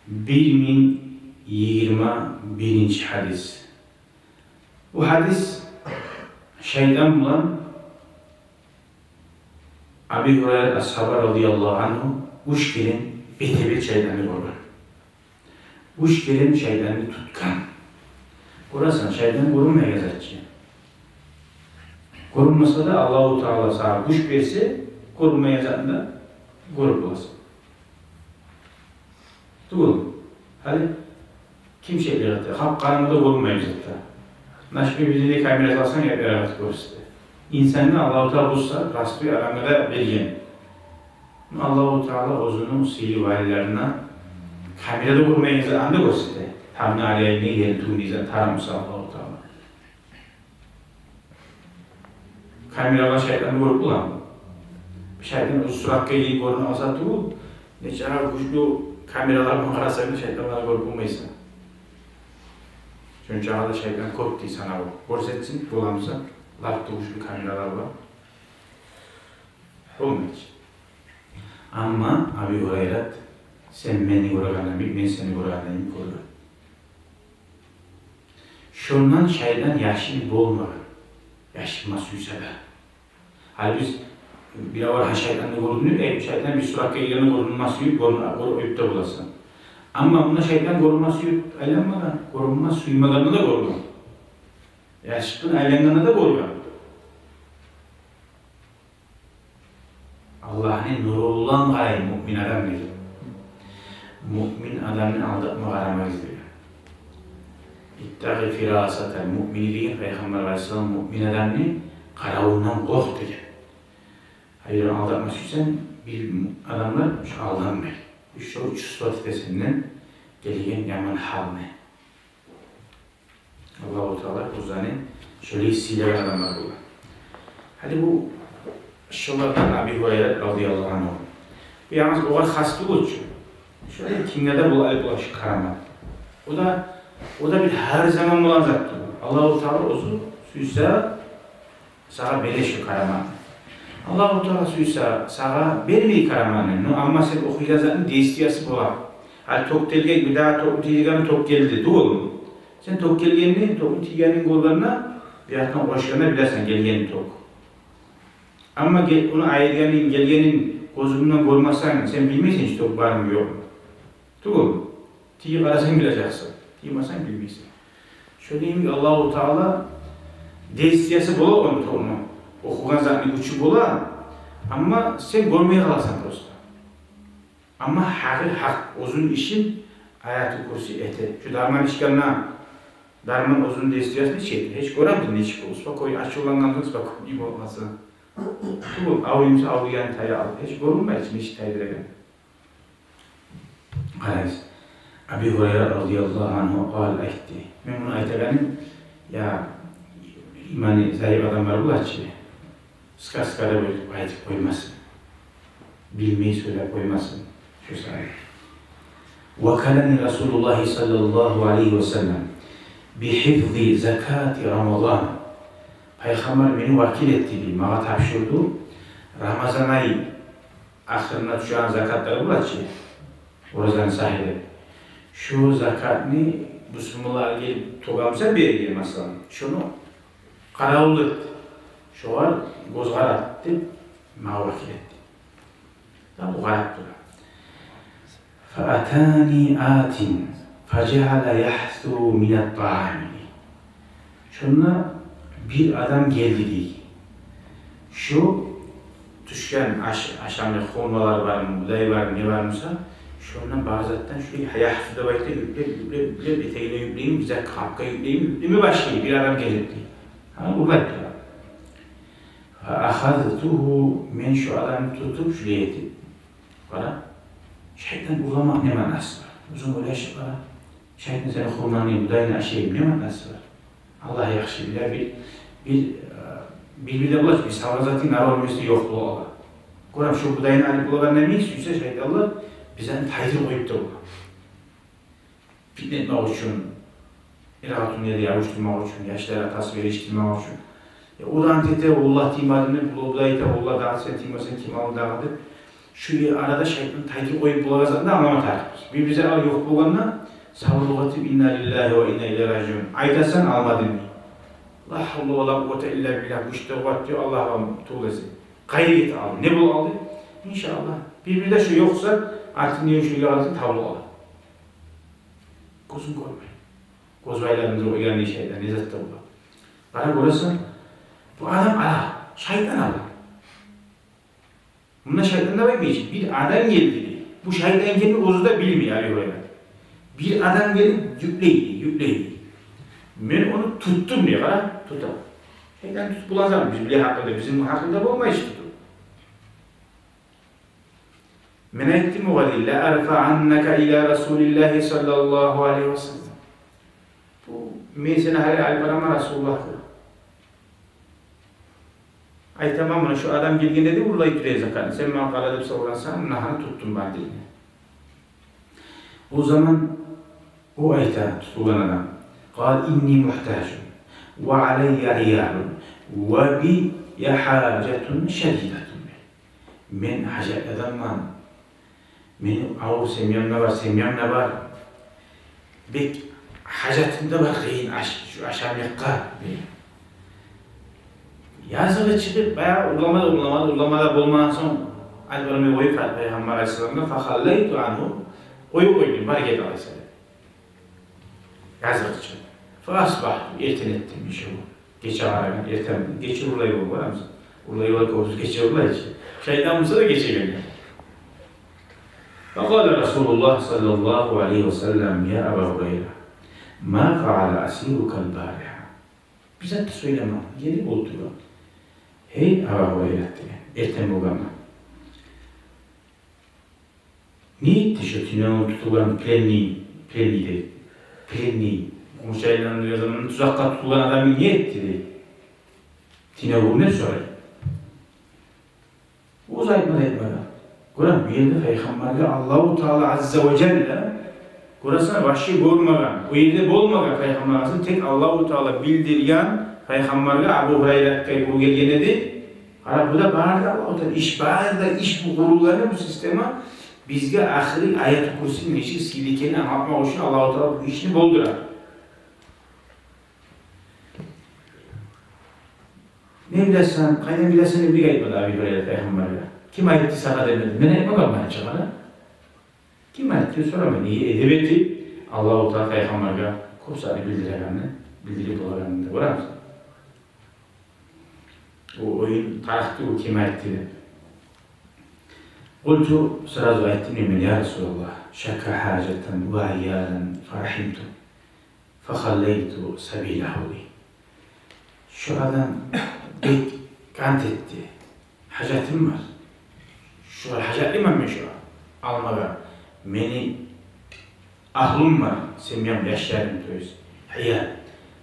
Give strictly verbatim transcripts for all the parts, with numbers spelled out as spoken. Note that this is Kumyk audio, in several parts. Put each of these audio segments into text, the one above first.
Бир минг йигирма биринчи гьадис. Бу гьадис шайтан булан Аби Гьурайра асгьаба радияллагьу ангьу уьч керен бетге-бет шайтанны гёрген. Уьч керен шайтанны тутгъан. Гёресен, шайтан гёрюнмейген зат чы. Гёрюнмесе де, Аллагьу Таала сагъа гюч берсе, гёрюнмейген затны да гёрюп боласан. Тюгюл. Гьали ким шеклер эте? Халкъ къарангыда гёрюнмейген затда. Нашпи бизде камера салсанг, яп-ярыкъ гёрсете. Инсангъа Аллагьу Таала буса, простой адамгъа да берген. Аллагьу Таала оьзюню сыйлы валилерине камерада гёрмейген затны да гёрсете. Тамны алайны, ел тюгюн дей зат тарамаса Аллагьу Таала. Камералар шайтанны гёрюп боламы? Шайтан оьзю суратгъа гирип гёрюне алса тюгюл, нечакъы гючлю камералар булан къарасанг да, шайтанланы гёрюп болмайсан. Шончакъы да шайтан кёп дей санаву. Гёрсетсин боламыса, лап да гючлю камералар бар. Болмай чы. Амма Аби Гьурайрат, сен мени гёрегенде йимик, мен сени гёрегенде йимик гёрген. Шондан шайтан яшынып болмагъан. Яшынма сюйсе де. Гьали биз биревлер, гьа, шайтанны гёрдюм деп, э, шайтан бир суратгъа гиргенде гёрюнме сюйюп, гёрюн-, гёрюп де боласан. Амма мунда шайтан гёрюнме сюйюп айланмагъан, гёрюнме сюймегенде де гёрген. Яшыртгъын айлангъанда да гёрген. Аллагьны нуру булан къарай муъмин адам деген. Муъмин адамны алдатма къарамагъыз деген. «Иттакъи фирасатал муъмини» деген Пайхаммар алайгьиссалам, муъмин адамны къаравундан къоркъ деген. Эгер алдатма сюйсенг, бир адамлар шо алданмай. Уьч, уьч сыпат эте сенден гелеген яман гьалны. Аллагьу Таала оьзлени шолай сыйлагъан адамлар бола. Гьали бу шолардан Аби Гьурайра радияллагьу ангьу. Бу янгыз огъар хас тюгюл чю. Шолай кимге де бола, бола шу карамат. О да, о да бир гьар заман болгъан зат тюгюл. Аллагьу Таала оьзю сюйсе, сагъа бере шу караматны. Аллагьу Таала сюйсе, сагъа бермей караматны. Но амма сен охуйгъан затны действиясы бола. Гьали ток тиеген, бир дагъы токну тийдиргенде ток гелди, тюгюлмю? Сен ток гелгенни, токну тийгенин гёргенде, бир якъдан къочгъанда билесен гелгенни ток. Амма гел-, ону айыргъанын, гелгенин гёзюнгден гёрмесенг, сен билмейсен чи ток бармы, ёкъму. Тюгюлмю? Тийип къарасанг билежексен, тиймесенг билмейсен. Шону йимик Аллагьу Таала действиясы бола ону, токну, охугъан затны гючю бола, амма сен гёрмей къаласан просто. Амма гьакъы гьакъ, оьзюню ишин Аятул Курси эте. Шу дарман ичгенде дарман оьзюню действиясын иче. Гьеч гёрмединг нечик болуп, спокойно, ачувлангъан сонг спокойно болмаса. Тюгюл, авруймуса, авруйгъанны тая ал. Гьеч гёрюнмей чи нечик тайдырагъан. Къарагъыз. Аби Гьурайра радияллагьу ангьу къала, айтды. Мен муну айтагъаным, я, иманы заиф адамлар бола чы, сказка деп айтып къоймасын. Билмей сёйлеп къоймасын. Шу саялы. «Ваккалани Расулуллагьи саллаллагьу алайгьи ва саллам би гьифзи закати Рамадан». Пайхаммар мени вакил этди дей, магъа тапшурду. Рамазан ай ахырына тюшеген закатлар бола чы, оразаны сагьы деп. Шу закатны бусурманлар гелип тёгемсе берген, масала, шону къаравул эт, шогъар гёз къарат деп магъа вакил этди. Да бу къарап тура. «Фаатани атин фажаала ягьсу минат таами». Шонда бир адам гелди дей. Шу тюшген аш-, ашамлы хурмалар бармы, будай бармы, не бармыса, шондан бар затдан шулай ягьсу деп айта, юклеп, юклеп, юклеп, этегине юклейми, бир зат къапгъа юклейми, юклеме башлай бир адам гелип дей. Гьа, урлап тура. «Фаахазтугьу», мен шу адамны тутуп, шулай этип. Къара, шайтан урламакъ не маънасы бар? Оьзюнг ойлашып къара. Шайтан сени хурмангны, будайынгны ашайым, не маънасы бар? Аллагь яхшы биле, бир, бир, э, бир-бирде бола чы, бир салгъан затынг народ мюрюсте ёкъ бола. Гёрем, шу будайны алып болагъан йимик, сюйсе шайтанлар бизин тайдырып къоюп да бола. Питне этмек учун, эр-къатынны да авуштурмакъ учун, яшлар атасы беришдирмек учун. Я, о да ант эте, валлагь тиймедим деп, бу да айта, валлагь, дагъы сен тиймесенг, ким алды дагъы деп. Шу арада шайтан тайдырып къоюп болагъан затны англама тарыкъбыз. Бир-бир зат ёкъ болгъанда, сабурлукъ этип, «Инна лиллагьи ва инна илайгьи ражиун» айтасан, алмадым дей. «Ла гьавла ва ла къуввата илла биллагь», гюч де, къуват да ёкъ, Аллагьгъа тюгюл эсе. Къайры гет, ал. Не бола къалды? Иншааллагь. Бир-бирде шу ёкъ зат, артындан шугъар къараса, табылып къала. Гёзюнг гёрмей. Гёзбайларын да къойгъан дей шайтан, не зат да бола. Къара, гёресен, бу адам ала, шайтан ала. Мунда шайтан да бар бу ишде. Бир адам гелди дей. Бу шайтан экенин оьзю де билмей, Аби Гьурайра. Бир адам гелип юклей дей, юклей дей. Мен ону тутдум дей, къара, тутам. Шайтан тутуп бола зат, биз биле гьакъылда, бизин гьакъылда болмай иш тутуп. Мен айтдым огъар дей: «Ла арфаъаннака ила Расулиллагьи саллаллагьу алайгьи ва саллам». Бу, мен сени гьали алып бараман Расулуллагьгъа. Айтаман, муна шу адам гелген эди, урлай тура эди закатны. Сен магъа къара деп сорагъансан, муна гьаны тутдум бар дей. О заман о айта, тутулгъан адам: «Къала инни мугьтажун ва алайя иялун ва бия гьажатун шадидатун». Мен гьажатлы адамман. Мени авур семьям да бар, семьям да бар. Бек гьажатым да бар, къыйын аш-, шу ашамакъгъа. Языгъы чыгъып, баягъы урламагъа, урламагъа, урламагъа болмагъан сонг, алып бармай къоюп, Пайхаммар алайгьиссаламгъа, «фахаллайту ангьу», къоюп къойдум, бар гет алайса деп. Языкъ чы. Фаасбагьту, эртен этдим иши бу. Гече къарагъан, эртен, гече урлай болуп барамыз. Урлай болуп, оьзю гече урлай чы. Шайтан буса да гече гелген. Факъала Расулуллагь саллаллагьу алайгьи ва саллам: «Я Аба Гьурайра, ма фаъала асирукал баригьа?» Бир зат да сёйлемей, гелип олтургъан. «Гьей, Аба Гьурайра, — деген, — эртен болгъанман. Не этди шо тюнегюн тутулгъан пленный, пленный дей, пленный, къумучайланды, о заман тузакъгъа тутулгъан адамны не этди?» — дей. Тюнегюн не сорай. Оьзю айтмады, айтмады. Гёресен, бу ерде Пайхаммаргъа Аллагьу Таала азза ва жалла, гёресен, вагьий гёрмеген, о ерде болмагъан Пайхаммаргъа, тек Аллагьу Таала билдирген Пайхаммаргъа, Абу Гьурайратгъа бу гелген эди. Къара, бу да бары да Аллагьу Таала, иш бары да, иш бу къурулгъаны, бу система бизге ахыры Аятул Курсини нечик сыйлы экенин англатмакъ учун Аллагьу Таала бу ишни болдура. «Не билесен, къайдан билесен?» — деп айтмады Аби Гьурайра Пайхаммаргъа. «Ким айтды сагъа?» — демеди. «Мен айтмагъанман чы, къара. Ким айтды?» — сорама. Неге? Эдеп этип, Аллагьу Таала Пайхаммаргъа кёп затны билдирегенни, билдирип болагъанны да гёребиз. О оюн тарыкъ тюгюл, ким айтды деп. Къулту, сразу айтдым мен: «Я Расулаллагь, шакка гьажатан ва иялан фарахимту, фахаллайту сабилагьу», — дей. Шо адам бек къант этди. Гьажатым бар. Шогъар гьажатлыман мен шогъар алмагъа. Мени агьлюм бар, семьям, яшларым, то есть, гьаят.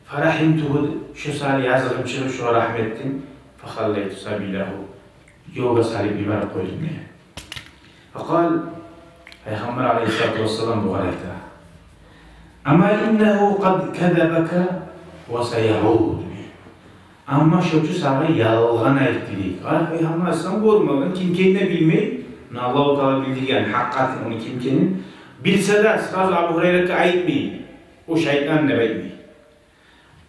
Фарахимтугьу, шо саялы языгъым чыгъып, шогъар рагьму этдим. Фахаллайту сабилагьу, ёлгъа салып йиберип къойдум, дей. Факъала, Пайхаммар алайгьиссалату вассалам бугъар айта: «Амма иннагьу къад казабака ва саяуду», — дей. Амма шо чу сагъа ялгъан айтды, дей. Къара, Пайхаммар алайгьиссалам гёрмеген, ким экенин де билмей. Муна Аллагьу Таала билдирген гьакъыкъатын, ону ким экенин. Билсе де, сразу Абу Гьурайратгъа айтмай, о шайтан деп айтмай.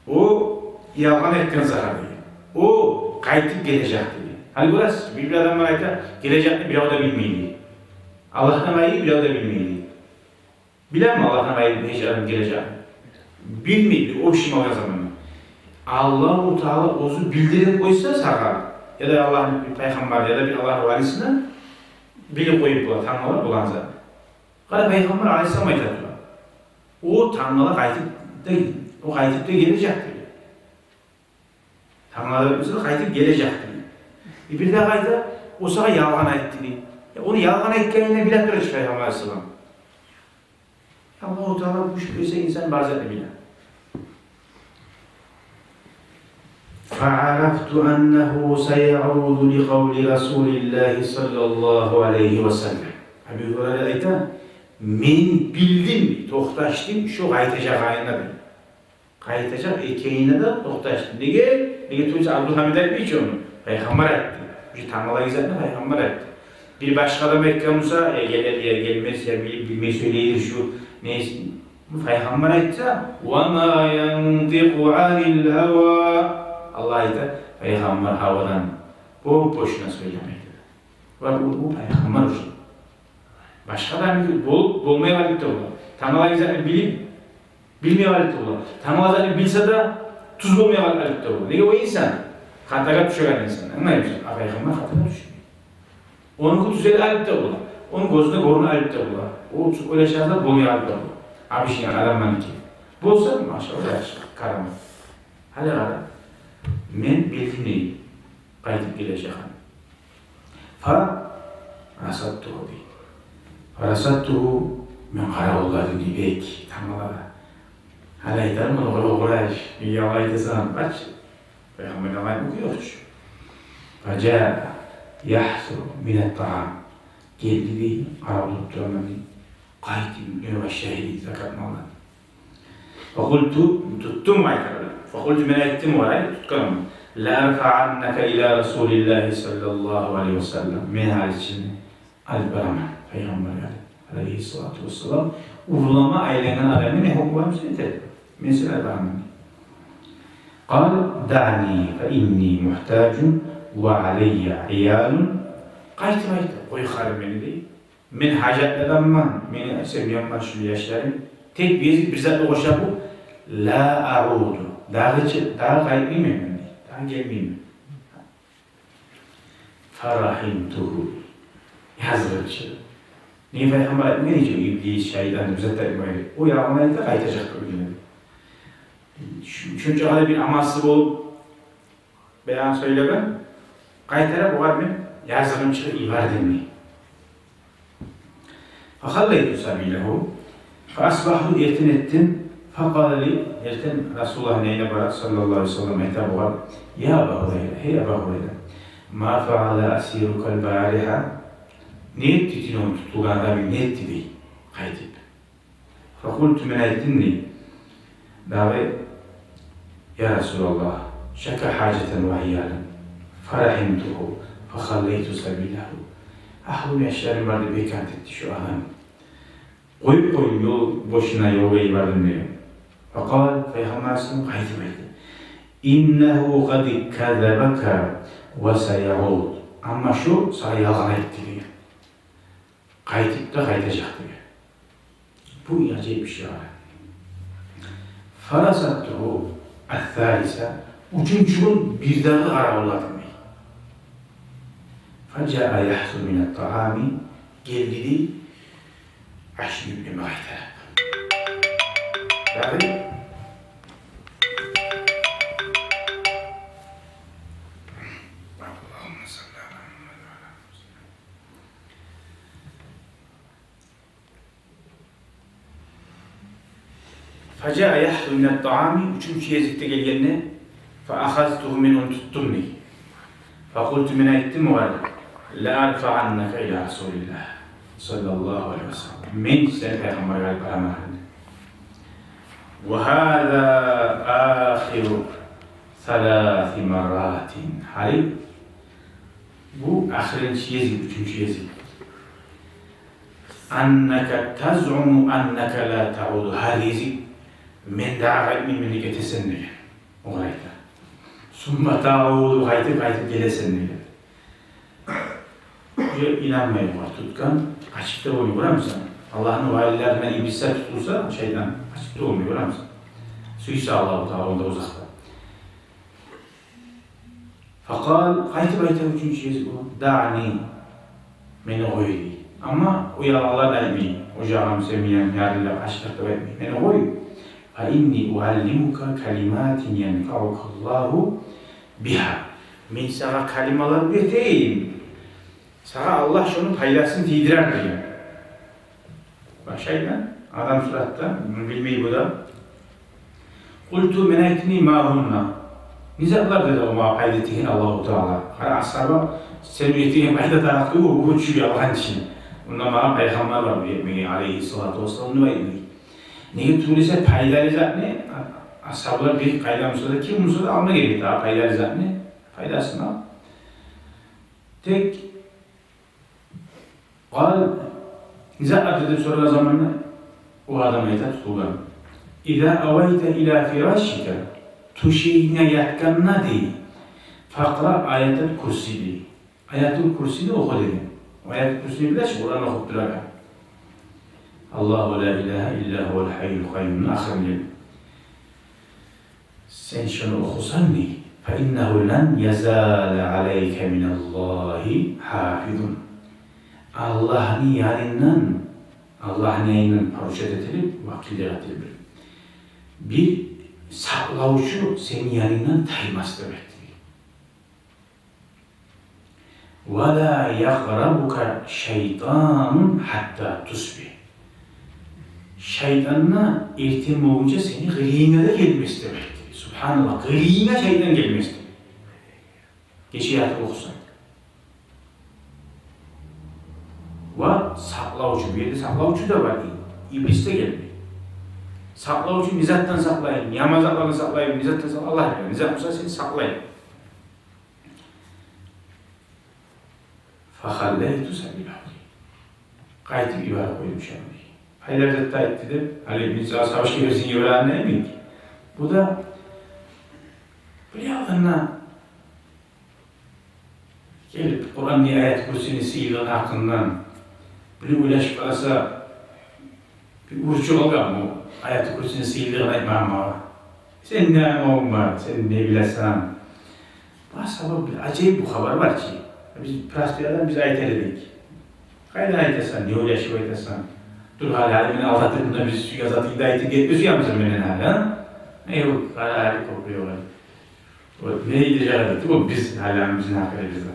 О ялгъан айтгъан сагъа, дей. О къайтып гележек, дей. Гьали гёресиз, бир-бир адамлар айта, гележекни бирев де билмей, дей. Аллагьдан къайры бирев де билмей, дей. Билеми Аллагьдан къайры гьеч адам гележекни? Билмей, дей, общий алгъан заманда. Аллагьу Таала оьзю билдирип къойса сагъа, яда Аллагьны бир пайхаммары, яда бир Аллагьны валисине, билип къоюп бола, тангала болагъан зат. Къара, Пайхаммар алайгьиссалам айта тура. О тангала къайтып да, о къайтып да гележек, дей. Тангала да болса къайтып гележек, дей. Э, бирдагъы айта, о сагъа ялгъан айтды, дей. Э, ону ялгъан айтгъанын биле тура чы Пайхаммар алайгьиссалам. Аллагьу Таала гюч берсе, инсан бар затны биле. Фаарафту аннагьу саяуду ликъавли Расулиллагьи саллаллагьу алайгьи ва саллам. Аби Гьурайра айта, мен билдим, токъташдым шо къайтажакъ айына, дей. Къайтажакъ экенине де токъташдым. Неге? Неге тюгюл эсе Абдулгьамид айтмай чы ону. Пайхаммар айтды. Бу тангала затны Пайхаммар айтды. Бир башгъа адам айтгъан буса, я гелер, я гелмес, я билип билмей сёйлейдир шу, не эсин. Пайхаммар айтса, «Ва ма янтикъу анил гьава». Аллагь айта, пайхаммар гьавадан боп-бошуна сёйлемейди. Ва бу, бу пайхаммар ушул. Башгъа адам бол-, болмай къалып да бола. Тангала затны билип, билмей къалып да бола. Тангала затны билсе де, тюз болмай къалып да бола. Неге? О инсан, хатагъа тюшеген инсан. Англаймысан? А пайхаммар хатагъа тюшмей. Онуки тюзелип къалып да бола. Ону гёзюне гёрюнюп къалып да бола. О ойлашагъан зат болмай къалып да бола. Обычный адамныкъы. Болса, машаллагь, яхшы, карамат. Гьали къара, мен билдим дей, къайтып гележек экенин. Фа расадтугьу дей. Фа расадтугьу, мен къаравулладым дей, бек, тамалагъа. Гьали айтарман, огъар, огъар айт, неге алай айтасан, къач. Пайхаммар алай айтмакъ ёкъ чу. Фа жаа ягьсу минат-таъам. Гелди дей, къаравуллап тураман дей. Къайтып, не башлай дей, закат малдан. Факъулту, тутдум къайтара. Факъулту, мен айтдым огъар, тутгъанман. Ла арфаъаннака ила Расулиллагьи саллаллагьу алайгьи ва саллам. Мен гьали сени алып бараман пайхаммаргъа, алайгьиссалату вассалам. Урлама айлангъан адамны не гьукму бар буса, этер. Мен сени алып бараман. Къала, даъни фа инни мугьтажун ва алаййа иялун. Къайтып айта, къой гьали мени дей. Мен гьажатлы адамман, мени семьям бар, шулай яшларым. Тек бир гезик бир зат къошуп, ла аъуду. Дагъы чы-, дагъы къайтмайман мен дей. Дагъы гелмеймен. Фарагьимтугьу. Языкъчы. Неге пайхаммар айтмай чы, иблис, шайтан деп зат айтмай. О ягъын айта, къайтажакъ деп билген. Шу-, шунча къадар бир амалсыз болуп, баягъы сёйлеген, къайтарып огъар мен языгъым чыгъып йибердим дей. Фахаллайту сабилагьу. Фаасбагьту, эртен этдим. Факъала ли, эртен Расулуллагьны янына барып, саллаллагьу алайгьи ва саллам, айта бугъар: «Я Аба Гьурайра, гьей Аба Гьурайра, ма фаъала асирукал баригьа?» Не этди тюнегюн тутулгъан адамынг, не этди дей, къайтып. Факъулту, мен айтдым дей дагъы: «Я Расулаллагь, шака гьажатан ва иялан, фарагьимтугьу, фахаллайту сабилагьу». Агьлюм, яшларым бар деп бек ант этди шу адам. Къоюп къойдум, ёл бошуна ёлгъа йибердим деген. Факъала, пайхаммар алайгьиссалам къайтып айтды: «Иннагьу къад каззабака ва саяъуд». Амма шу сагъа ялгъан айтды деген. Къайтып да къайтажакъ деген. Бу ажайып иш бар. Фарасадтугьу ассалиса, уьчюнчю гюн бирдагъы къаравулладым дей. Фажаа ягьсу минат-таъами, гелди дей ашны юклеме къайтарып. Дагъы Фажаа ягьсу минат-таъами, уьчюнчю гезикде гелгенде, фаахазтугьу, мен ону тутдум дей. Факъулту, мен айтдым огъар: «Ла арфаъаннака ила Расулиллагь, саллаллагьу алайгьи ва саллам». Мен сени пайхаммаргъа алып бараман дей. Ва гьаза ахиру саласи марратин. Гьали бу ахырынчы гезик, уьчюнчю гезик. «Аннака тазъуму аннака ла таъуду». Гьар гезик «мен дагъы къайтмайман» деп айтасан деген. Огъар айта. «Сумма таъуду», къайтып, къайтып гелесен деген. Уже инанмай огъар, тутгъан, къачып да болмай, гёремисен. Аллагьны валилеринден иблислер тутулса, шайтан, къачып да болмай, гёремисен. Сюйсе Аллагьу Таала онда узакъда. Факъала, къайтып айта уьчюнчю гезик о: «Даъни, мени къой», – дей. Амма о ялгъанлар айтмай, о жагъым, семьям, ярлылар, къачдыкъ деп айтмай, мени къой. «Фа инни уаллимука калиматин янфаъука Аллагьу бигьа». Мен сагъа калималар уьйретейим. Сагъа Аллагь шону пайдасын тийдирер деген. Башлайды адам суратда, муну билмей бу да. Къулту, мен айтдым дей, ма гьунна. Не затлар деди о магъа пайда этеген Аллагьу Таала. Къара, асгьаба, сен уьйретеген пайда тарыкъ тюгюл, бу чу ялгъанчы. Онда магъа пайхаммар бар уьйретмеге, алайгьиссалату вассалам, деп айтмай. Неге тюгюл эсе пайдалы затны асгьабалар бир къайда буса да, ким буса да алма герек дагъы пайдалы затны, пайдасын ал. Тек Къал, не затлар деп сорагъан заманда, о адам айта, тутулгъан: «Иза авайта ила фирашика», тёшегинге ятгъанда дей, «факъра аятал курси» дей. Аятул Курсини оху деген. О Аятул Курсини билесиз, Къуран охуп турагъан. «Аллагьу ла илагьа илла гьувал гьайюл къайюмну» ахырын. Сен шону охусанг дей, «фа иннагьу лан язала алайка миналлагьи гьафизун». Аллагьны янындан, Аллагьны янындан поручать этилип, вакиллик этилип, бир сакълавчу сени янынгдан таймас деп айтды. «Ва ла якърабука шайтанун гьатта тусбигь». Шайтан да эртен болгъунча сени къырыйынга да гелмес деп айтды. Субгьаналлагь, къырыйынга шайтан гелмес деп. Гече ятып охусанг. Ва сакълавчу, бу ерде сакълавчу да бар дей. Иблис де гелмей. Сакълавчу, не затдан сакълайым, яман затлардан сакълайым, не затдан сакълайым, Аллагь биле, не зат буса сени сакълайым. «Фахаллайту сабилагьу». Къайтып йиберип къойдум шону. Гьайдар зат да айтды деп, гьали мен сагъа савашгъа берсенг йиберермен демек. Бу да бир ягъындан гелип, Къуран не, Аят Курсини сыйлылыгъыны гьакъындан бир ойлашып къараса, бир урчукъ алгъан бу Аят Курсини сыйлылыгъын айтмагъа магъа. Сен не англамагъынг бар, сен не билесен? Башгъа бир ажайып бу хабар бар чы. Биз простой адам, биз айтар эдик. Къайдан айтасан, не ойлашып айтасан? Дур, гьали, гьали мени алдатып, мунда биз сюйген затынгны да айтып гетме сюемисен менден гьали, а? Э, ёкъ, гьали, гьали, кёп ёкъ гьали. Вот, не эдежек эдик, о биз, гьали, бизин гьакъыбызда.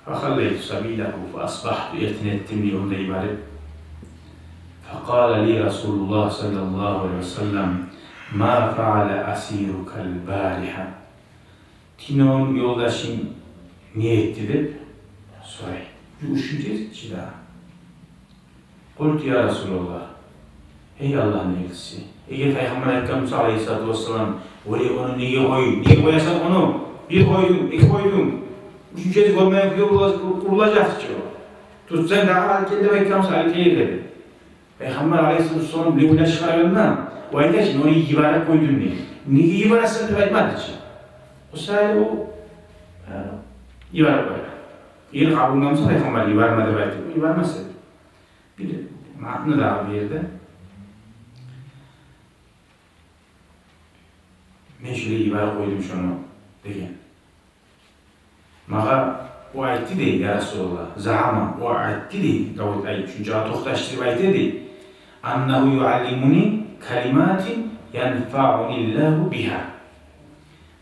«Фахаллайту сабилагьу фаасбагьту», эртен этдим дей онда йиберип. «Факъала ли Расулуллагь саллаллагьу алайгьи ва саллам: ма фаала асирукал баригьа?» Тюнегюн ёлдашынг не этди деп сорай. Уьчюнчю гезик чи дагъы. «Къулту я Расулаллагь». Эй Аллагьны элчиси, эгер Пайхаммар айтгъан буса, алайгьиссалату вассалам: «Оле, ону неге къой-, неге къоясан ону? Бир къойдунг, эки къойдунг, уьчюнчюсю гёрмейген кюйде урла-, урлажакъ чы о. Тутсанг дагъы алып гел», — деп айтгъан буса, алып гелер эди. Пайхаммар алайгьиссалату вассалам бир ойлашып къарагъанда, о айта чы: «Мен ону йиберип къойдум», — дей. «Неге йибересен?» — деп айтмады чы. О саялы о, э, йиберип къойгъан. Эгер къабуллангъан буса, Пайхаммар «йиберме» деп айтып, о йибермес эди. Бир маъна дагъы бу ерде. «Мен шулай йиберип къойдум шону», — деген. Магъа о айтды дей, я Расулаллагь, заама, о айтды дей, Давуд айтды, шунча токъташдырып айтды дей. «Аннагьу юаллимуни калиматин янфауниллагьу бигьа».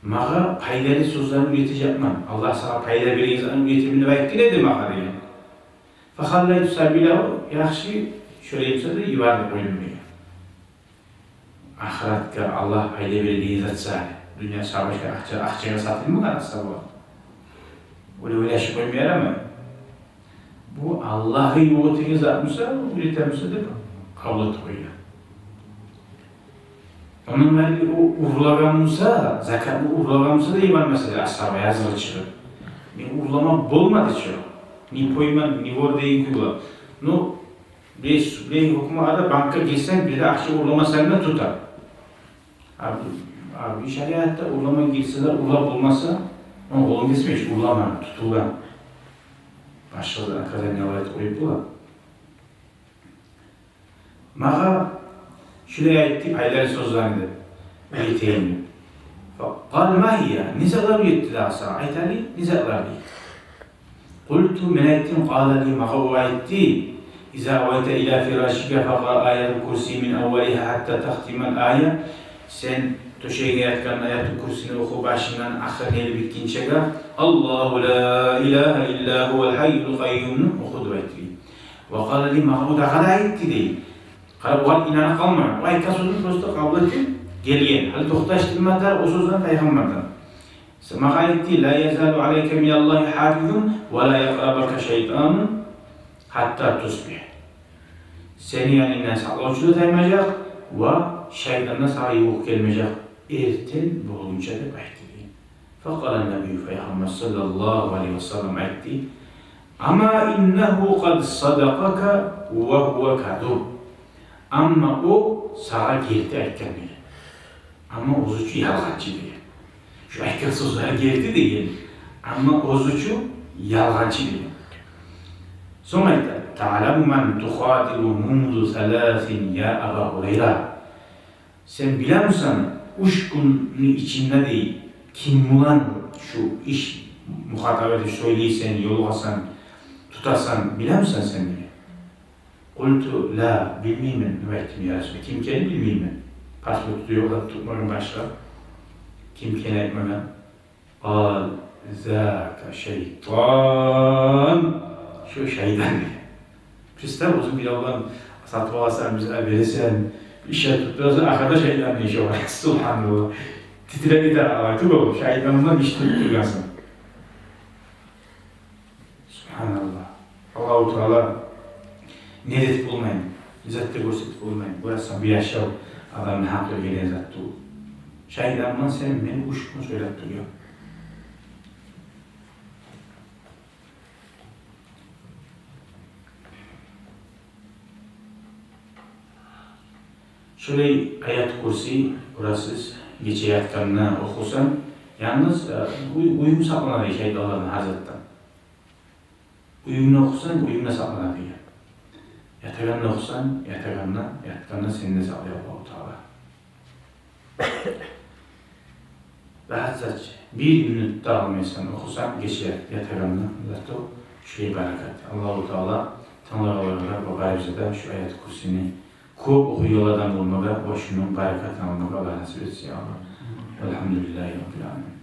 Магъа пайдалы сёзлени уьйретежекмен. Аллагь сагъа пайда береген затны уьйретемен деп айтды дей магъа деген. «Фахаллайту сабилагьу», яхшы, шолай буса да йиберип къойдум деген. Ахыратгъа Аллагь пайда береген зат саялы. Дюнья савашгъа, акъча, акъчагъа сатылмагъан асгьабалар. Олай ойлашып къойма ярамай. Бу Аллагьгъа ювукъ этеген зат буса, уьйретген буса деп къабул этип къойгъан. Ондан къайры о урлагъан буса, закатны урлагъан буса да йибермес эди асгьаба, языгъы чыгъып. Не урлама болмады чы. Не пойман, не вор деген кюй бола. Ну, бес, бес гьукму бар да, банкгъа гирсенг, бир де акъча урламасанг да тута. А бу, а бу шариатда урлама гирсе де, урлап болмаса, ону къолун гесмей чи, урламагъан, тутулгъан. Башгъа да наказаниялар этип къоюп бола. Магъа шулай айтды, пайдалы сёзлени де уьйретейим деп. Къала: ма гьия? Не затлар уьйретди дагъы сагъа? Айт гьали, не затлар дей. Къулту, мен айтдым, къала ли, магъа о айтды: иза авайта ила фирашика факъра аятал курси мин аввалигьа гьатта тахтимал ая. Сен тёшегинге ятгъанда Аятул Курсини оху башындан ахырына ерли битгинчеге, Аллагьу ла илагьа илла гьувал гьайюл къайюмну оху деп айтды. Ва къала ли, магъа о дагъы да айтды дей. Къара, бугъар инанып къалмагъан. О айтгъан сёзюн просто къабул этип гелген. Гьали токъташдырмады о сёзлени Пайхаммардан. Магъа айтды: ла язалу алайка миналлагьи гьафизун ва ла якърабука шайтанун гьатта тусбигь. Сени янынгдан сакълавчу да таймажакъ ва шайтан да сагъа ювукъ гелмежек эртен болгъунча деп айтды дей. Факъала ннабийю, Пайхаммар саллаллагьу алайгьи ва саллам айтды: «Амма иннагьу къад садакъака ва гьува казуб». Амма о сагъа герти айтгъан деген. Амма оьзю чю ялгъанчы деген. Шу айтгъан сёзлери герти деген. Амма оьзю чю ялгъанчы деген. Сонг айта: «Таъламу ман тухатибу мунзу саласин, я Аба Гьурайра». Сен билемисен, уьч гюнню ичинде, дей, ким булан шу иш мухатаб этип сёйлейсен, ёлугъасан, тутасан, билемисен сен, дей. «Къулту ла», билмеймен, деп айтдым, я Расул, ким экенин билмеймен. Паспорт да ёкъ, тутмагъан башгъа. Ким экенин айтмагъан. «Къала зака шайтан». Шу шайтан деген. Представь, оьзюнг биревден сатып аласан, биревге бересен, иш тутдурасан, ахырда шайтанны иши бар. Субгьаналлагь. Титиреп гете алай тюгюл, шайтандан иш тутдургъансан. Субгьаналлагь. Аллагьу Таала не этип болмай, не зат да гёрсетип болмай. Бу яшав, бу яшав адамны гьакъы гелеген зат тюгюл. Шайтан булан сен, мен уьч гюн сёйлеп тургъан. Шолай аят Курси, гёресиз, гече ятгъанда охусанг, янгыз, э, уй-, уьюнг сакълана дей шайтанлардан, гьар затдан. Уьюнгде охусанг, уьюнг де сакълана дей. Ятагъанда охусанг, ятагъанда, ятгъанда сени де сакълай Аллагьу Таала. Рагьат зат чы. Бир минут да алмайсан, охусанг гече ят-, ятагъанда, зато шулай баракат. Аллагьу Таала танглагъанлагъа да, барыбызгъа да шу аят Курсини кёп охуйгъанлардан болмагъа ва шуну баракатын алмагъа Аллагь насип этсин, я Аллагь. Валгьамдулиллагьи раббил аламин.